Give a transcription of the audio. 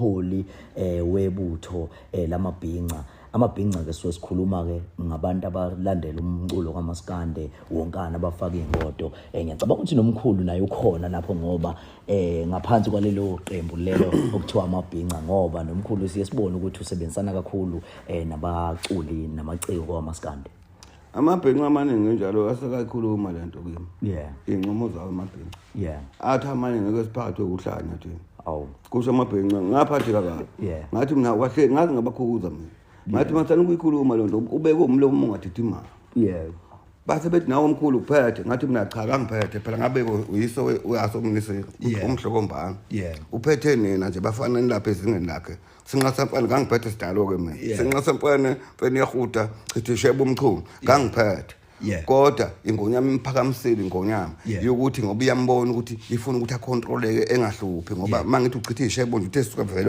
Umholi webutho lamabhinca. Amabhinca ke suke sikhuluma ke ngabantu abalandela umculo kaMaskande wonkana, abafaka ingodo. Ngiyacabanga ukuthi nomkhulu naye ukhona lapho, ngoba ngaphansi kwalelo qembu lelo okuthiwa amabhinca, ngoba nomkhulu siye sibone ukuthi usebenzisana kakhulu nabaculi namaciko kwaMaskande. Amabhinca amaningi njalo asekayikhuluma le nto kimi. Iy'ncomo zawo amabhinca. Athi amanye ngeke siphathwe ukuhlanya thina. Awu. Kusho amabhinca, ngaphatheka kabi. Ngathi mina wahle ngaze ngabakhuza mina. Ngathi masana ukuyikhuluma le nto ubeke umlomo ungadidimali. Base bethi nawe omkhulu kuphethe, ngathi mina cha, kangiphethe phela, ngabe uyiso uyaso umnisile umhlokombanga. Uphethe nina nje bafana nilapha ezingeni lakhe. Sinqa semfene kangiphethe sidalo-ke mina. Sinqa semfene, mfene yehuda, chitha isheba umchunu, kangiphethe. Kodwa ingonyama imphakamisile ingonyama yokuthi ngoba iyambona ukuthi ifuna ukuthi akhontroleke engahluphi, ngoba uma ngithi uchitha ishebo nje uthe suka vele.